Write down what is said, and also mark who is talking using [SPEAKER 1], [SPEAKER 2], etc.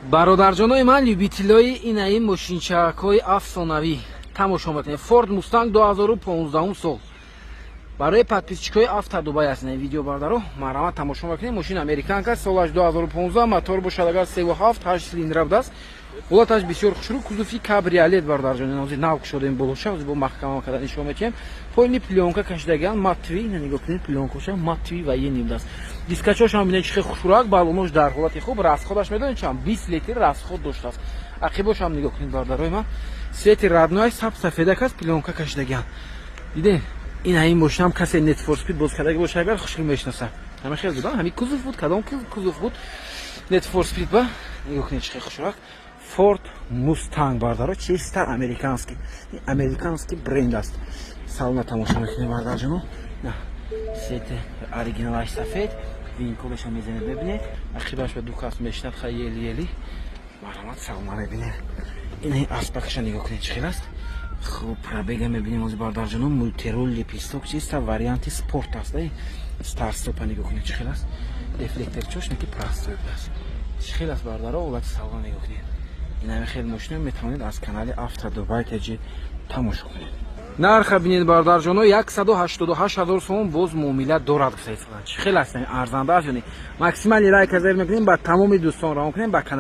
[SPEAKER 1] Бародарҷонои ман, любителои инаи мошинчакҳои афсонавӣ, тамошо мекунед. Форд Мустанг, 2015 сол. Барои подписчикои Авто Дубай аст ин видео, бардаро, марҳамат, тамошо мекунед. Мошин американка, солаш 2015, мотор бошад агар 3,7, 8 силиндра будааст. Ҳолаташ бисёр хушрӯ, кузови кабриолет, бародарҷон. Ҳозир нав кушодем болоша, ҳозир бо маҳкама карда нишон метиҳем. Поини плёнка кашидагиан, матовый. Ина нигоҳ кунед, плёнкаша матовый ва е будааст. Дискачошам бинед, чӣ хел хушрӯак, баллонош дар ҳолати хуб. Расходаш медонед чанд? 20 литр расход доштааст. Ақибошам нигоҳ кунед, бародарои ман, цвети родной, саб сафедак аст, плёнка кашидагиан, дидед. Ин ҳамин мошинам касе Need for Speed боз кардаги боша агар, хушрӯ мешинаса. Ҳама хел буд, ҳамин кузов буд, кадом кузов буд Need for Speed ба? Нигоҳ кунед, чӣ хел хушрӯак Форд Мустанг, бардаро, чисто американский, американский бренд аст. Салона тамошо мекунем, бардарҷоно. Цвети оригиналаш сафед, VIN-кодаша мезанед, мебинед. Ақибаш ба ду кас мешинад, хай, ели ели. Марҳамат, салона мебинед. Ин аспакаша нигоҳ кунед, чӣ хел аст. Хуб, пробега мебинем ҳозир, бардарҷоно. Мультируль, лепесток, чисто варианти спорт аст. Старт стопа нигоҳ кунед, чӣ хел аст. Дефлекторчош неки простой будааст. Чӣ хел аст, бардаро, ҳолати салона нигоҳ кунед. Инами хел мошина метавонед аз канали Авто Дубай теҷи тамошо кунед. Нарха бинед, бародарҷоно, 188 ҳазор сомон, боз муомила дорад. Чӣ хел аст, арзанда аст? Ёни максимальный лайка зер мекунем, ба тамоми дӯстон равон кунем ба канал.